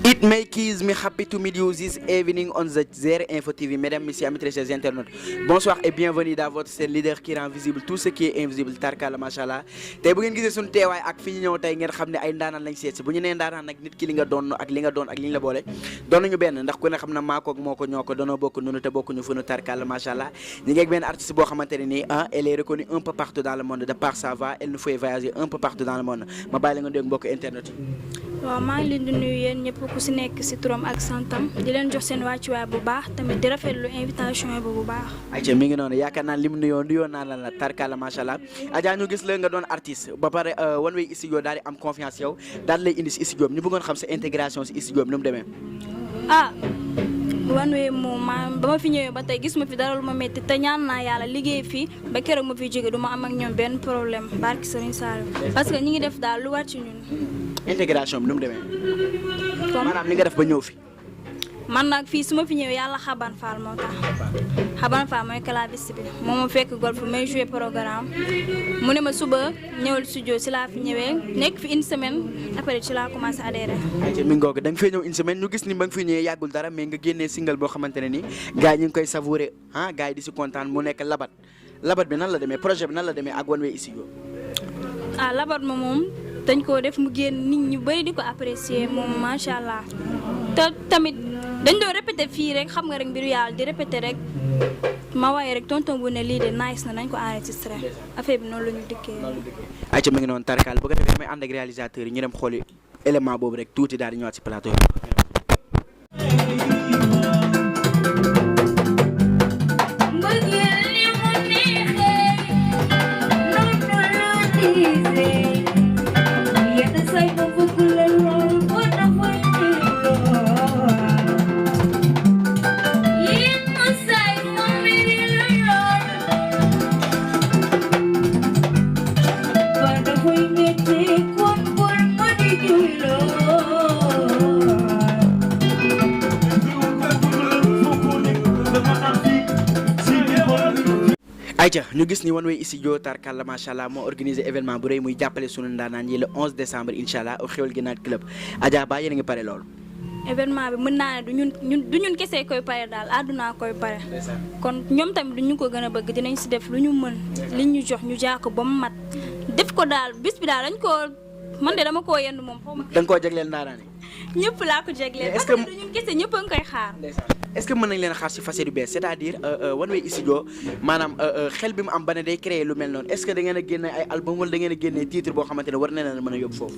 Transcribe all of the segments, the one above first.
It makes me happy to meet you this evening on the Zer Info TV. Mesdames, messieurs, amis chers internautes, bonsoir et bienvenue dans votre chaîne leader qui rend visible tout ce qui est invisible. Tarkala machallah. Tey bu ngeen gisee suñu teewaay ak fi ñu ñëw tey ngeen xam ne ay ndaanaan lañ seet si bu ñu nee ndaanaan nag nit ki li nga doon ak li nga doon ak li ñu la boole doon nañu benn ndax ku ne xam na maako ak moo ko ñoo ko doonoo bokk noonu te bokkuñu fu nu tarkala machallah. Ñu ngi ak benn artiste boo xamante ne nii elle est reconnue un peu partout dans le monde de par sa voix elle nous fait voyager un peu partout dans le monde ma bàyyi la nga dégg mbokk internet yi. waaw maa ngi leen di nuyu yéen ñëpp ku si nekk si turam ak santam di leen jox seen wàccuwaay bu baax tamit di rafetlu invitation bi bu baax. ayca mi ngi noonu yaakaar naa lim nuyoo naa la tarkala macha allah Adja ñu gis la nga doon artiste ba pare One Way studio daal di am confiance yow daal lay indi si studio ñu bëggoon xam sa intégration si studio bi nu mu demee. One Way moom ba ma fi ñëwee ba tey gis ma fi dara lu ma métti te ñaan naa yàlla liggéey fii ba keroog ma fi jóge du ma am ak ñoom benn problème barki Serigne Saliou parce que ñi ngi def daal lu war ci ñun. intégration bi nu mu demee. maanaam li nga def ba ñëw fi. man nag fii su ma fi ñëwee yàlla Xaban Fall moo tax Xaban Fall mooy claviste bi moom ma fekk golf may joué programme mu ne ma suba ñëwal studio si laa fi ñëwee nekk fi une semaine après ci laa commencé adhéré. ayca mi ngoog da nga fee ñëw une semaine ñu gis ni ba nga fi ñëwee yàggul dara mais nga génnee single boo xamante ne ni gars yi ñu ngi koy savouré gars yi di si kontaan mu nekk labat bi nan la demee projet bi nan la demee ak One Way studio. labat ma moom dañ koo def mu génn nit ñu bëri di ko apprécier moom macha allah te tamit dañ doon répété fii rek xam nga rek mbiru yàlla di répété rek ma waaye rek tonton bu ne lii de nice na nañ ko enregistré affaire bi noonu la ñu dikkee. ayca mi ngi noonu tarkal bu ko defee damay ànd ak réalisateur yi ñu dem xooli élément boobu rek tuuti daal di ñëwaat si plateau bi. ayca ñu gis ni One Way studio tarkalla macha allah moo organisé événement bu rëy muy jàppale sunu ndaanaan yi le 11 décembre incha allah au Xéwal gi Night Club Adja Ba yéen a ngi pare loolu. événement bi mën naa ne du ñun kese koy pare daal àdduna koy pare kon ñoom tamit du ñu ko gën a bëgg dinañ si def lu ñu mën liñ ñu jox ñu jàpp ba mu mat def ko daal bis bi daal dañ koo man de dama koo yendu moom. da nga koo jagleel ndaanaan yi. ñëpp laa ko jagleel. parce que du ñun kese ñëpp a ngi koy xaar. est-ce que mën nañ leen xaar ci facette yu bees c'est-à-dire One Way studio maanaam xel bi mu am ba ne day créer lu mel noonu est-ce que da ngeen a génne ay album wala da ngeen a génne titre boo xamante ne war na leen mën a yóbbu foofu.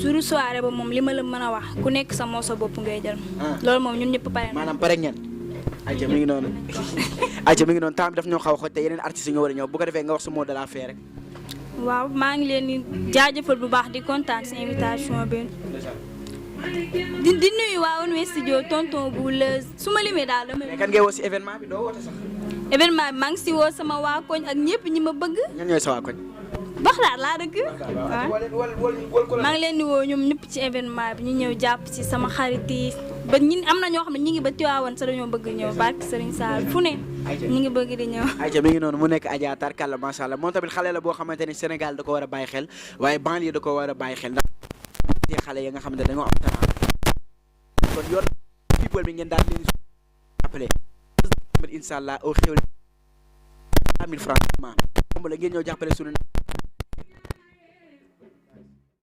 jour soirée ba moom li ma la mën a wax ku nekk sa moo sa bopp ngay jël. loolu moom ñun ñëpp pare maanaam pare ngeen. ayca mi ngi noonu ayca mi ngi noonu temps bi daf ñoo xaw a xoj te yeneen artistes yi ñoo war a ñëw bu ko defee nga wax sa mot de la fin rek. waaw maa ngi leen di jaajëfal bu baax di kontaan ci invitation bi. di nuyu waa One Way studio tonton bu la su ma limee daal dama. mais kan ngay woo si événement bi doo woote sax. événement bi maa ngi si woo sama waa koñ ak ñëpp ñi ma bëgg. ñan ñooy sa waa koñ. Baxdaar laa dëkk. maa ngi leen di woo ñoom ñëpp ci événement bi ñu ñëw jàpp ci sama xarit yi ba ñi am na ñoo xam ne ñi ngi ba Tiwaawan sa dañoo bëgg ñëw barki Serigne Sall fu ne ñi ngi bëgg di ñëw. ayca mi ngi noonu mu nekk Adja tarkalla macha allah moom tamit xale la boo xamante ne Sénégal da ko war a bàyyi xel waaye banlieue da ko war a bàyyi xel ndax xale yi nga xam ne dañoo am talent kon yor people bi ngeen daal leen appelé incha allah au Xéwal 1000 francs moom la ngeen ñëw jàppale sunu